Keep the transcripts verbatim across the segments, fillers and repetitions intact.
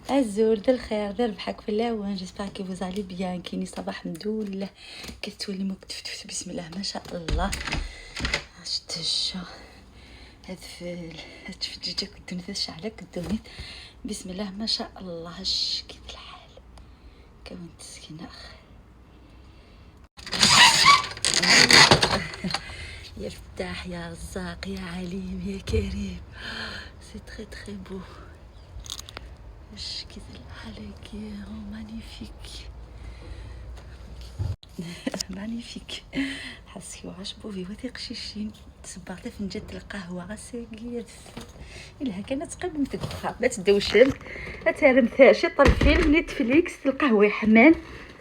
Azul d lxir, d rrbeḥ akk fell-awen. J'espère que vous allez bien. Kini صباح الحمد لله. كتولي مكتفتفت، بسم الله ما شاء الله. شتي الشا هاد في هاد التفجيجة كدوني، هاد الشعلة كدوني. بسم الله ما شاء الله. اش كيف الحال؟ كون تسكينة اخ. يا فتاح يا رزاق يا عليم يا كريم. C'est très très beau. اش كيف الحال؟ Magnifique. Magnifique. حاسك وعاش بوفي وثيق شيشين. تصبرت فنجات القهوة غساقية. إلا كانت قبل تقطع ما تدوشل. أتعلم شي طل فيلم نتفليكس، القهوة يحمان.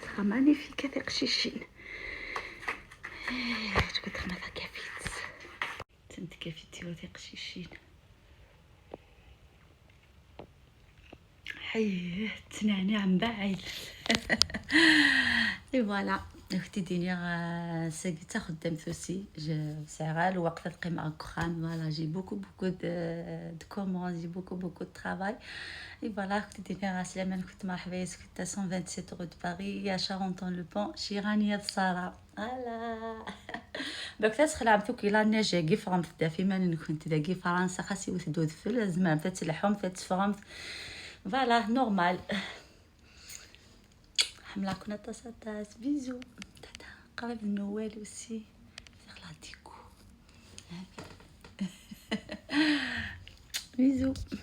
صخا magnifique ثيق شيشين. تقدر ما كافيت. تنت كافيتي وثيق شيشين. حيه تنعنع من بعيد. اي voilà. اختي ديني، آه، ساقي تاخد دم ثوسي. سعغال وقت القيمة كخام. Voilà, j'ai beaucoup beaucoup de, de commandes, j'ai beaucoup beaucoup de travail. اي voilà. اختي ديني، آه، سلامة، كنت مرحبا يا سكتة cent vingt-sept rue de Paris يا Charenton-le-Pont، شيرانية الصارة. Voilà. Donc تسخلعم ثوكي لا نيجي كي فرمت دافي ما نكون تداكي فرنسا خاص يوث دود فل زمان تتلحم تتفرمت. Voilà, normal. حملة كنا تصداس. Bisous. تاتا. قريب نوال aussi. تخلع ديكو. Bisous.